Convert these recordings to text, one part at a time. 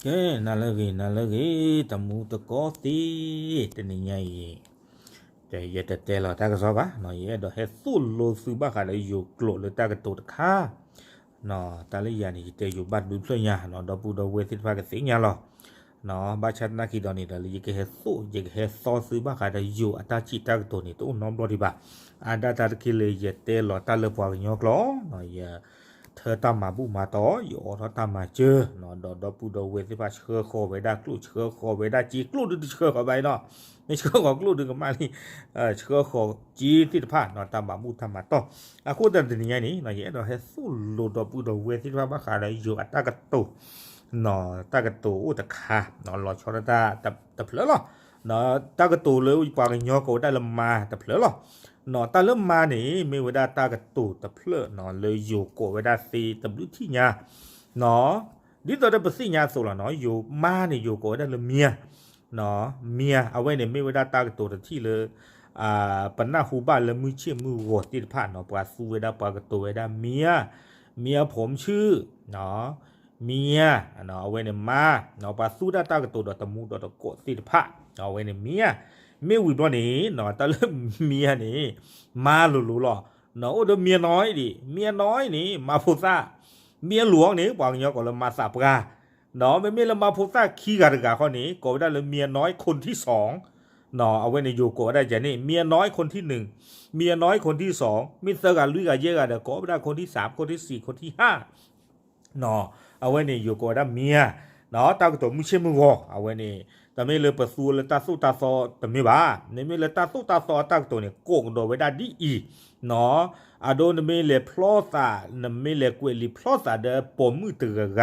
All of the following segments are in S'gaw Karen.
ကဲ, နၤလၢဂ့ၤ နၤလၢဂ့ၤ တမူတကိးသ့, တနံၤညါအံၤ ယတတဲလီၤတၢ်ကစီၣ်ဘၣ်, ယအဲၣ်ဒိးဟဲသိၣ်လိသုဘၣ်ဃးဒီးယိၤကျိာ်လၢတၢ်ကတိၤတခါ, တၢ်လၢယၤန့ၣ် ယတဲယိၤဘၣ်ဒူဖျၢၣ်ညါ, ဒီပုၢ်ဒီဝဲၢ်သ့ၣ်တဖၣ်ကသ့ၣ်ညါလီၤ. ဘၣ်ဆၣ်သနာ်က့ဒီးန့ၣ်ဒီး လၢယကဟဲသိၣ် ယကဟဲသီသုဘၣ်ဃးဒီးယိၤအတၢ်စံးတၢ်ကတိၤန့ၣ် တအိၣ်နီတဘျီဒံးဘၣ်. အါဒၣ်တၢ်တက့ၢ်လၢယတဲလီၤတၢ်လၢပှၤကညီကျိာ်, ယ ထၢတၢ်မၤဘူၣ်မၤတီၤ, ယအိးထီၣ်တၢ်မၤစၢၤ, ဒီးဒီပုၢ်ဒီဝဲၢ်သ့ၣ်တဖၣ်ဆှၢဃီၤဝဲဒၣ်ကျိၣ် ဆှၢဃီၤဝဲဒၣ်စ့, ကျိၣ်ဒုးတဆှၢဃီၤဘၣ်အံၤနီၤ, မ့ၢ်ဆှၢဃီၤကျိၣ်ဒုးကမၣ်လံ, ဆှၢဃီၤစ့သ့ၣ်တဖၣ် တၢ်မၤဘူၣ်တၢ်မၤတီၤ, အဃိသတးတနံၤညါန့ၣ် ယအဲၣ်ဒိးဟဲသိၣ်လိဒီပုၢ်ဒီဝဲၢ်သ့ၣ်တဖၣ်ဘၣ်ဃးဒီးယိၤအတၢ်ကတိၤ တၢ်ကတိၤအိၣ်တခါ, လီၤဆီဒၣ်တၢ်တဖျၢၣ်လီၤ. တၢ်ကတိၤလၢပှၤကညီကိးဝဲဒၣ်လၢမါတဖျၢၣ်လီၤ. တၢ်လၢမါန့ၣ် မ့ၢ်ဝဲဒၣ်တၢ်ကတိၤတဖျၢၣ် လၢယိၤကိးဝဲဒၣ်သ့တဘျုးထံၣ်ညါ, ဒ်သိးဒီးပသ့ၣ်ညါအသိးလီၤ, ယိၤမါန့ၣ် ယိၤကိးဝဲဒၣ်လၢမါ, မါ အဝဲန့ၣ်မ့ၢ်ဝဲဒၣ်တၢ်ကတိၤတထံၣ်လၢ ပနၢ်ဟူဘၣ်လၢမုၢ်ဆ့ၣ်မုၢ်ဂီၤသ့ၣ်တဖၣ်နီၤ, ပှၤသူဝဲဒၣ်ပှၤကတိၤဝဲဒၣ်မါ, မါဖိမ်ဆူၣ်, မါ, အဝဲန့ၣ်မါ, ပှၤသူဝဲဒၣ်တၢ်ကတိၤဒီးတမူဒီးတကိးသ့ၣ်တဖၣ်, အဝဲန့ၣ်မါ, မ့ၢ်ဝံၤဘျီန့ၣ် တၢ်လၢမါန့ၣ် မါလိၤလိၤလီၤ. အိၣ်ဒီးမါနီၢ်ဒံး, မါနီၢ်န့ၣ် မါဖိသၣ်, မါလိၤန့ၣ် ပှၤကညီကိးလၢမါသးပှၢ်, မ့မ့ၢ်လၢမါဖိသၣ်ခံဂၤတဂၤဃီန့ၣ် ကိးဝဲဒၣ်လၢမါနီၢ် คนที่สอง, အဝဲန့ၣ်ယိၤကိးဝဲဒၣ်ယၤန့ၣ် မါနီၢ် คนที่หนึ่ง, မါနီၢ် คนที่สอง, မ့ၢ်သၢဂၤလွံၢ်ဂၤယဲၢ်ဂၤဒီး ကိးဝဲဒၣ် คนที่สาม, คนที่สี่, คนที่ห้า, အဝဲန့ၣ်ယိၤကိးဝဲဒၣ်မါ, တၢ်ကတိၤမုၢ်ဆ့ၣ်မုၢ်ဂီၤ အဝဲန့ၣ် တမ့ၢ်လၢပသူလၢတၢ်သိၣ်တၢ်သီတမ့ၢ်ဘၣ်, နမ့ၢ်လၢတၢ်သိၣ်တၢ်သီအတၢ်ကတိၤန့ၣ် ကိးကဒီးဝဲဒၣ်ဒ်အံၤ, အဒိနမ့ၢ်လဲၤဖျီသး နမ့ၢ်လဲၤကွဲးလံာ်ဖျီသးဒီးပိာ်မုၣ်တဂၤဂ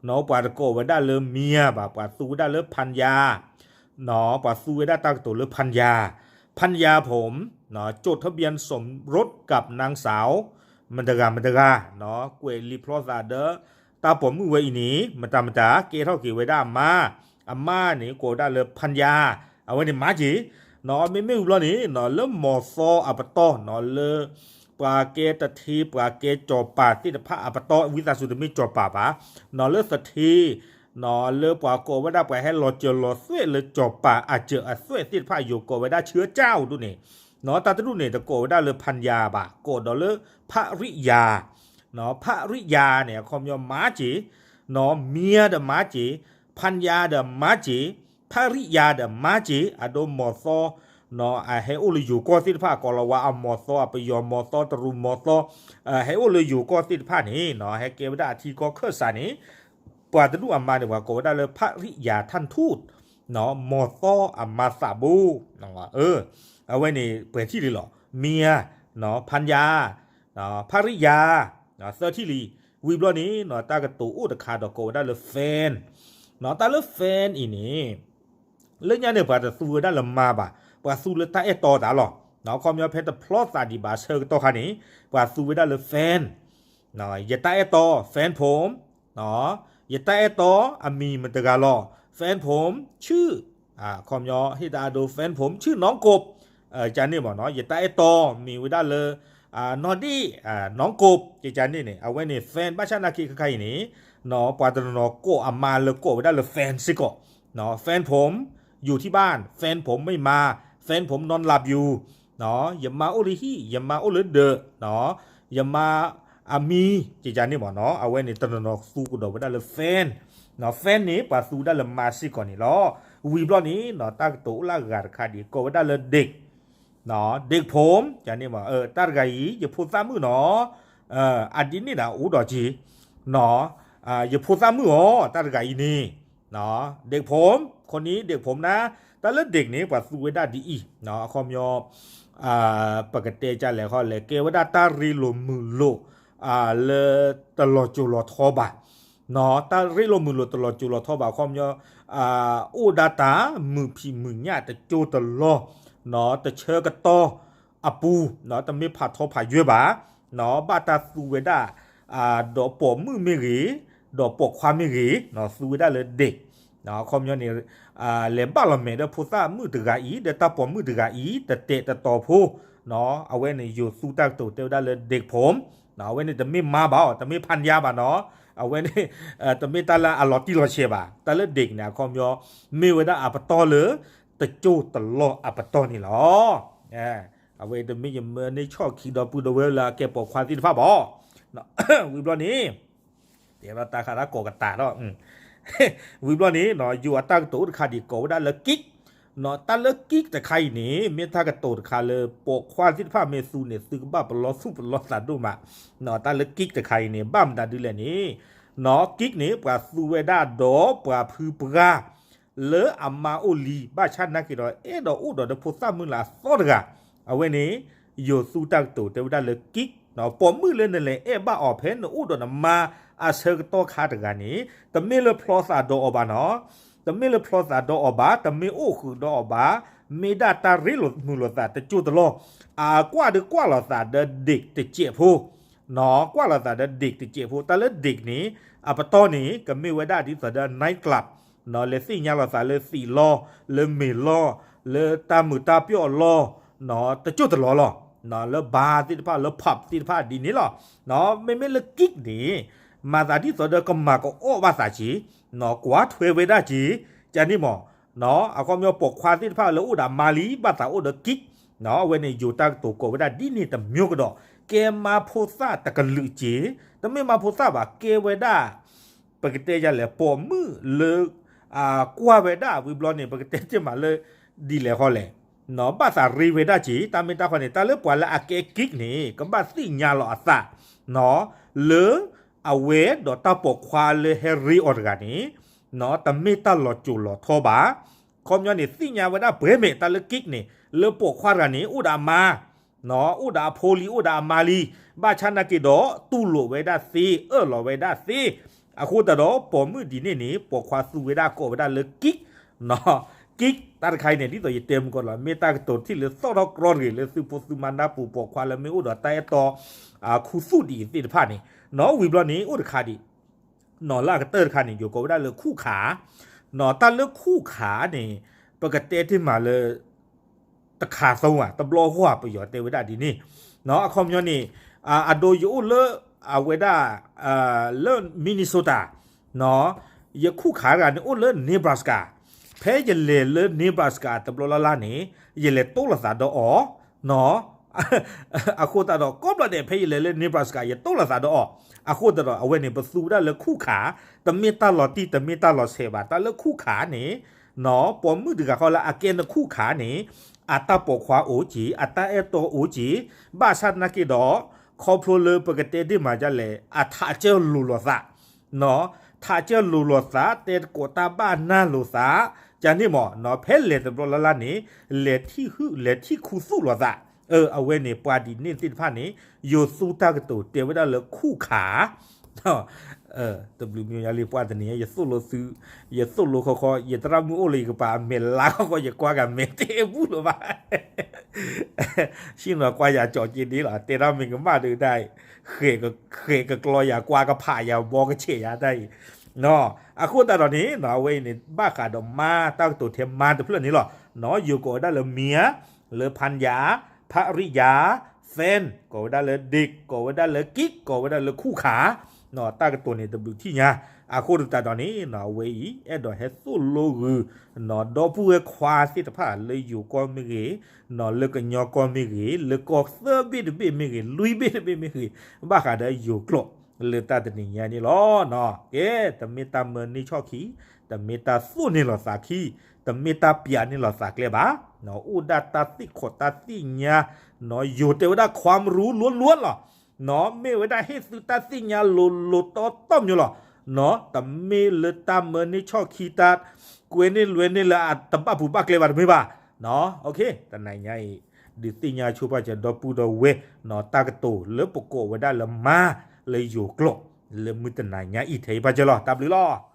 ၤ, ပှၤတကိးဝဲဒၣ်လၢမါဘၣ်, ပှၤသူဝဲဒၣ်လၢ ภรรยา, ပှၤသူဝဲဒၣ်တၢ်ကတိၤလၢ ภรรยา, ภรรยาผม จดทะเบียนสมรสกับนางสาว မတဂၤမတဂၤ, ကွဲးလံာ်ဖျီသးဒီး တၢ်ပိာ်မုၣ်ဝဲအံၤန့ၣ် မတၤမတၤ ကဲထီၣ်က့ၤဝဲဒၣ်အမါ, အမါန့ၣ် ကိးဝဲဒၣ်လၢ ภรรยา, အဝဲန့ၣ်မါက့ၤ, မ့မ့ၢ်ဝံၤဘျီန့ၣ် လၢမိၤသီအပတီၢ် လၢ ပှၤကဲတထ့ ပှၤကဲစီၤပၤသ့ၣ်တဖၣ်အပတီၢ် ဝံသးစူၤတမ့ၢ်စီၤပၤဘၣ်, လၢသထ့ လၢပှၤကိးဝဲဒၣ်ပှၤဟဲလီၤစၢၤလီၤသွဲၣ်လၢစီၤပၤအစၢၤအသွဲၣ်သ့ၣ်တဖၣ် ယိၤကိးဝဲဒၣ်ဆၢကၠၢ်အိၣ်ဒိၣ်န့ၣ်, တၢ်တဒူၣ်န့ၣ် တကိးဝဲဒၣ်လၢ ภรรยา ဘၣ်, ကိးဒီးလၢ ภริยา, ภริยา န့ၣ် အခီပညီမါက့ၤ, မါဒီးမါက့ၤ, ภรรยา ဒီးမါက့ၤ, ภริยา ဒီးမါက့ၤ, အဒိမိၤသီ အဟဲအိၣ်လၢယိၤကီၢ်သ့ၣ်တဖၣ် ကိးလီၤဝဲအမိၤသီ အပယီၤမိၤသီ တရူးမိၤသီ ဟဲအိၣ်လၢယိၤကီၢ်သ့ၣ်တဖၣ်န့ၣ် ဟဲကဲဝဲဒၣ်အထံကီၢ်ခၢၣ်စးန့ၣ် ပှၤတဒူၣ်အမါန့ၣ် ပှၤကိးဝဲဒၣ်လၢ ภริยาท่านทูต, မိၤသီအမါသးဘိ, အဝဲန့ၣ်ပှဲၤထံၣ်လံလီၤ, မါ, ภรรยา, ภริยา, သၢထံၣ်လံ, ဝံၤဘျီန့ၣ် တၢ်ကတိၤအိၣ်တခါဒီးကိးဝဲဒၣ်လၢ แฟน, တၢ်လၢ แฟน အံၤန့ၣ် လၢညါန့ၣ် ပှၤတသူဝဲဒၣ်လၢမါဘၣ်, ပှၤသူလၢတၢ်အဲၣ်တီသးလီၤ, အခီပညီဖဲတဖျီသးဒံးဘၣ်ဆၢကတီၢ်ခါန့ၣ် ပှၤသူဝဲဒၣ်လၢ แฟน, ယတၢ်အဲၣ်တီ แฟนผม, ယတၢ်အဲၣ်တီအမံၤမတဂၤလီၤ, แฟนผมชื่อ, အခီပညီဟ့ၣ်တၢ်အဒိ แฟนผมชื่อน้องกบ, ကန့ၣ်မ့ၢ်နီၤ ယတၢ်အဲၣ်တီမံၤဝဲဒၣ်လၢ နီၢ်ဒ့ၣ်, น้องกบ ကန့ၣ်န့ၣ် အဝဲန့ၣ် แฟน ဘၣ်ဆၣ်နာ်က့ခါခါအံၤန့ၣ် ပှၤတနီၤနီၤကိးအမါလၢကိးဝဲဒၣ်လၢ แฟน စ့ၢ်ကီး, แฟนผมอยู่ที่บ้าน แฟนผมไม่มา แฟนผมนอนหลับอยู่, ယမါအိၣ်လၢဟံၣ် ယမါအိၣ်လၢဒၢး, ယမါအမံၤ ကန့ၣ်မ့ၢ်နီၤ အဝဲန့ၣ်တနီၤနီၤသူကဒီးဝဲဒၣ်လၢ แฟน, แฟน န့ၣ် ပှၤသူဝဲဒၣ်လၢမါစ့ၢ်ကီးန့ၣ်လီၤ. ဝံၤဘျီန့ၣ် တၢ်ကတိၤအိၣ်လၢအဂၤတခါဒ်အံၤ ကိးဝဲဒၣ်လၢ เด็ก, เด็กผม ကန့ၣ်မ့ၢ် တၢ်တဂၤအံၤ ယဖိသၣ်မုၣ်နီၤ, အဒ်န့ၣ်ဒီးအိၣ်ဒီးက့ၤ, ယဖိသၣ်မုၣ်အီၤ တၢ်တဂၤအံၤန့ၣ်, เด็กผม คนนี้ เด็กผมนะ, တၢ်လၢ เด็ก န့ၣ် ပှၤသူဝဲဒၣ်ဒ်အံၤ, အခီပညီ ပကတဲကလဲၣ်ဃီလဲၣ် ကဲဝဲဒၣ်တၢ်ရ့လိာ်မုာ်လိာ် လၢတလီၤစိၤလီၤထီဘၣ်, တၢ်ရ့လိာ်မုာ်လိာ်တလီၤစိၤလီၤထီဘၣ် အခီပညီ အိၣ်ဒၣ်တၢ်မုာ်ဖံးမုာ်ညၣ်တကၠိတလီၢ်, တဆၢကတီၢ်အပူၤ တမ့ၢ်ဖးထီဖးယွဲၢ်ဘၣ်, ဘၣ်တၢ်သူဝဲဒၣ် ဒီးပိာ်မုၣ်မ့ၢ်ဂ့ၤ, ဒီးပိာ်ခွါမ့ၢ်ဂ့ၤ, သူဝဲဒၣ်လၢ เด็ก, အခီပညီန့ၣ် လဲၤဘၣ်လီၤမဲာ်ဒီးဖိသၣ်မုၣ်တဂၤအံၤ ဒီးတၢ်ပိာ်မုၣ်တဂၤအံၤ တတဲာ်တတီၤဖိ, အဝဲန့ၣ်ယိၤသူတၢ်ကတိၤတဲဝဲဒၣ်လၢ เด็กผม အဝဲန့ၣ်တမ့ၢ်မါဘၣ်အီၤ, တမ့ၢ်ဖါညါဘၣ်နီၤ, အဝဲန့ၣ် တမ့ၢ်တၢ်လၢအလီၤတံၢ်လီၤဆဲးဘၣ်. တၢ်လၢ dick န့ၣ် အခီပညီ မ့ၢ်ဝဲဒၣ်အပတီၢ်လၢ တကၠိၢ်တလီၢ်အပတီၢ်န့ၣ်လီၤ. အဝဲတမ့ၢ်ယမၢန့ၢ်ဆီၣ်ခံဒီပုၢ်ဒီဝဲၢ်လၢအကဲပိာ်ခွါသ့ၣ်တဖၣ်ဘၣ်. ဝံၤဘျီန့ၣ် တဲဘၣ်တၢ်ဃးတၢ်ကိးကတးဒီး ဝံၤဘျီန့ၣ် ယိၤအတၢ်ကတိၤအိၣ်တခါဒံးကိးဝဲဒၣ်လၢ kink နီၤ. တၢ်လၢ kink တခါအံၤန့ၣ် မ့ၢ်တၢ်ကတိၤတခါလၢ ပိာ်ခွါသ့ၣ်တဖၣ်မ့ၢ်သူန့ၣ် သုကဘၣ်ပလီၢ်သူၣ်ပလီၢ်သးဒိၣ်မးနီၤ. တၢ်လၢ kink တခါအံၤန့ၣ် ဘၣ်မတၤဒ်လဲၣ်န့ၣ်နီၤ, kink န့ၣ် ပှၤသူဝဲဒၣ်ဒီးပှၤဖုပှၢ် လၢအမါအိၣ်လံ, ဘၣ်ဆၣ်နာ်က့ဒီး အဲၣ်ဒိးအိၣ်ဒီးနဖိသၣ်မုၣ်လၢအသီတဂၤ, အဝဲန့ၣ် ယိၤသူတၢ်ကတိၤတဲဝဲဒၣ်လၢ kink နီၤ. ပိာ်မုၣ်လၢနလဲၤအဲၣ်ဘၣ်အီၤဖဲနအိၣ်ဒီးနမါအဆၢကတီၢ်ခါတဂၤန့ၣ် တမ့ၢ်လၢဖျီသးဒီးအီၤဘၣ်နီၤ, တမ့ၢ်လၢဖျီသးဒီးအီၤဘၣ်, တမ့ၢ်အိၣ်ဃုာ်ဒီးအီၤဘၣ်, မ့ၢ်ဒၣ်တၢ်ရ့လိာ်မုာ်လိာ်သးတကၠိၢ်တလီၢ်, အကွၢ်ဒီးကွၢ်လိာ်သးဒီး dick တစဲးဖိ နီၤ, ကွၢ်လိာ်သးဒီး dick တစဲးဖိ. တၢ်လၢ dick န့ၣ် အပတီၢ်န့ၣ် ကမ့ၢ်ဝဲဒၣ်ဒ်သိးဒီး night club နီၤ, လဲၤသ့ၣ်ညါလိာ်သးလၢသံးလီၢ်, လၢမ့ၤလီၢ်, လၢတၢ်မုာ်တၢ်ပျီၣ်အလီၢ်နီၤ, တကၠိၢ်တလီၢ်လီၤ. လၢ bar သ့ၣ်တဖၣ် လၢ pub သ့ၣ်တဖၣ်ဒ်န့ၣ်လီၤ. မ့မ့ၢ်လၢ kink န့ၣ် မၤသးဒ်သိးဒီးကမၤကအီၣ်ဘၣ်သးက့ၤ, ကွၢ်ထွဲဝဲဒၣ်က့ၤ, ကန့ၣ်မး အခီပညီပိာ်ခွါသ့ၣ်တဖၣ်လၢအိၣ်ဒီးအမါလံ ဘၣ်သးအိၣ်ဒီး kink နီၤ. အဝဲန့ၣ် ယိၤတၢ်ကတိၤကိးဝဲဒၣ်ဒ်န့ၣ်တမျိုးကဒီး, ကဲမါဖိသၣ်တကလုာ်က့ၤ, တမ့ၢ်မါဖိသၣ်ဘၣ်, ကဲဝဲဒၣ် ပကတဲယၤလဲၣ် ပိာ်မုၣ်လၢ ကွၢ်ဝဲဒၣ်ဝံၤဘျီန့ၣ် ပကတဲတ့ၢ်မးလၢ ဒ်လဲၣ်ဃီလဲၣ်, ဘၣ်သးရ့ဝဲဒၣ်က့ၤ. တၢ်မ့ၢ်တၢ်ဃီန့ၣ် တၢ်လၢပှၤလၢအကဲ kink န့ၣ် ကဘၣ်သ့ၣ်ညါလီၤအသး လၢ အဝဲဒီးတၢ်ပိာ်ခွါလၢဟဲရ့အီၤတဂၤန့ၣ် တမ့ၢ်တၢ်လီၤစိၤလီၤထီဘၣ်. ခီပညီန့ၣ် သ့ၣ်ညါဝဲဒၣ်ပှဲၤမဲာ် တၢ်လၢ kink န့ၣ် လၢပိာ်ခွါတဂၤန့ၣ် အိၣ်ဒီးအမါ အိၣ်ဒီးအဖိလံ အိၣ်ဒီးအမါလံ, ဘၣ်ဆၣ်နာ်က့ဒီး တူၢ်လိာ်ဝဲဒၣ်သ့, အၢၣ်လီၤဝဲဒၣ်သ့. အဃိသတးဒီး ပိာ်မုၣ်ဒ်န့ၣ်န့ၣ် ပိာ်ခွါသူဝဲဒၣ်ကိးဝဲဒၣ်လၢ kink, kink တၢ်တခါအံၤန့ၣ် ဒ်သိးယတဲမုၢ်ကီးလီၤ, မ့ၢ်တၢ်ကတိၤထံၣ်လၢသီၣ်ထီၣ်ကြီတဂ့ၤ လၢသုဖိသုမါနၢ်ပူၤ ပိာ်ခွါလၢမ့ၢ်အိၣ်ဒီးတၢ်အဲၣ်တီ ခူသူၣ်ဒ်အံၤသ့ၣ်တဖၣ်န့ၣ်နီၤ. ဝံၤဘျီန့ၣ် အိၣ်တခါဒံး နီၤ လၢအကတၢၢ်တခါန့ၣ် ယိၤကိးဝဲဒၣ်လၢခူၣ်ခး, နီၤ တၢ်လၢခူၣ်ခးန့ၣ် ပကတဲတ့ၢ်မးလၢ တခးသုံးဧါ, တဘျီဃီဧါ, ပယီၤတဲဝဲဒၣ်ဒ်န့ၣ်နီၤ. အခီပညီန့ၣ် အဒိ ယအိၣ်လၢ အဝဲဒၣ် လၢ Minnesota နီၤ, ယခူၣ်ခးတဂၤန့ၣ်အိၣ်လၢ Nebraska, ဖဲယလဲၤလၢ Nebraska တဘျီလၢ်လၢ်န့ၣ် ယလဲၤတိၢ်လိာ်သးဒီးအီၤနီၤ. အဃိသတးဒီး ကိးဘျီဒဲး ဖဲယလဲၤလၢ Nebraska ယတိၢ်လိာ်သးဒီးအီၤ, အဃိသတးဒီး အဝဲန့ၣ် ပသူဝဲဒၣ်လၢခူၣ်ခး, တမ့ၢ်တၢ်လီၤတံၢ် တမ့ၢ်တၢ်လီၤဆဲးဘၣ်. တၢ်လၢခူၣ်ခးန့ၣ်နီၤ, ပိာ်မုၣ်တဂၤဃီလၢအကဲနခူၣ်ခးန့ၣ် အတၢ်ပိာ်ခွါအိၣ်က့ၤ, အတၢ်အဲၣ်တီအိၣ်က့ၤ, ဘၣ်ဆၣ်နာ်က့ဒီး ခီဖျိလၢပကတဲဒ်မးဒ်လဲၣ် အထးကၢၢ်လိၤလိာ်သး နီၤ, ထးကၢၢ်လိၤလိာ်သး, တဲသကိးတၢ်ဘၣ်နၢ်လိာ်သး, ကန့ၣ်မးနီၤ, ဖဲလဲၤတဘျီလၢ်လၢ်န့ၣ် လဲၤထံၣ်ဟုၣ် လဲၤထံၣ်ခူသူၣ်လိာ်သး. အဝဲန့ၣ် ပှၤဒ်န့ၣ်သ့ၣ်တဖၣ်န့ၣ် ယိၤသူတၢ်ကတိၤတဲဝဲဒၣ်လၢခူၣ်ခး တဘျုးမံၤညါလံ ပှၤတနံၤညါ ယသိၣ်လိဃီဃီ, ယသရၣ်မုၣ်အိၣ်လၢယကပၤ အမဲာ်လါဃီဃီ ယကွၢ်ဂၤမဲာ်တဘူၣ်လၢၤဘၣ်. ဆ့ၣ်နီၤကွၢ်ယၤကၠီက့ဒ်လီၤ, တဲတၢ်မ့ၢ်ကမၣ်ဒုးတၢ်, ဃဲးကကျီယၤ ကွၢ်ကဖးယၤ ဘီကဆဲးယၤတၢ်အံၤ အဃိသတးဒီးန့ၣ် အဝဲအံၤန့ၣ် ဘၣ်ဃးဒီးမါတၢ်ကတိၤထဲမါတဖျၢၣ်န့ၣ်လီၤ. ယိၤကိးဝဲဒၣ်လၢမံၤဧါ, လၢဖါညါ, ဖါရံယါ, သဲၣ်, ကိးဝဲဒၣ်လၢ ဒ့း, ကိးဝဲဒၣ်လၢကံး, ကိးဝဲဒၣ်လၢခူၣ်ခါ, တၢ်ကတိၤန့ၣ်တဘျုးထံၣ်ညါ. အဃိသတးဒီးန့ၣ် အဝဲအံၤ အဲၣ်ဒိးဟဲသိၣ်လိဂုာ် ဒီပုၢ်ဝဲၢ်ခွါသ့ၣ်တဖၣ်လၢယိၤကီၢ်မ့ၢ်ဂ့ၤ, လၢကညီကီၢ်မ့ၢ်ဂ့ၤ, လၢကီၢ်သၢဘ့ၣ်တဘ့ၣ်မ့ၢ်ဂ့ၤ, လွံၢ်ဘ့ၣ်တဘ့ၣ်မ့ၢ်ဂ့ၤ, ဘၣ်ဃးဒီးယိၤကျိာ် လၢတၢ်တနံၤညါန့ၣ်လီၤ. ကဲ, တမ့ၢ်တၢ်မၢန့ၢ်ဆီၣ်ခံ, တမ့ၢ်တၢ်သိၣ်န့ၢ်လိာ်သးခံ, တမ့ၢ်တၢ်ပျးန့ၢ်လိာ်သးကျဲဘၣ်. အိၣ်ဒၣ်တၢ်သ့ၣ်ခိးတၢ်သ့ၣ်ညါ, ယိၤတဲဝဲဒၣ် ความรู้ล้วนๆ လီၤ. မ့ၢ်ဝဲဒၣ်ဟ့ၣ်သုတၢ်သ့ၣ်ညါလိၤလိၤတီတီမးလီၤ. တမ့ၢ်လၢတၢ်မၢန့ၢ်ဆီၣ်ခံ တၢ်ကွဲန့ၢ်လွဲန့ၢ်လၢအတဘၣ်ပူၤဘၣ်ကျဲဘၣ်တမ့ၢ်ဘၣ်. တနံၤညါအံၤ ဒုးသ့ၣ်ညါဆိပာ်စၢၤဒီပုၢ်ဒီဝဲၢ် တၢ်ကတိၤလၢပကိးဝဲဒၣ်လၢမါ လၢယိၤကျိာ် လၢမုၢ်တနံၤညါအံၤထဲအံၤပာ်စၢၤလီၤ. တၢ်ဘျုးလီၤ.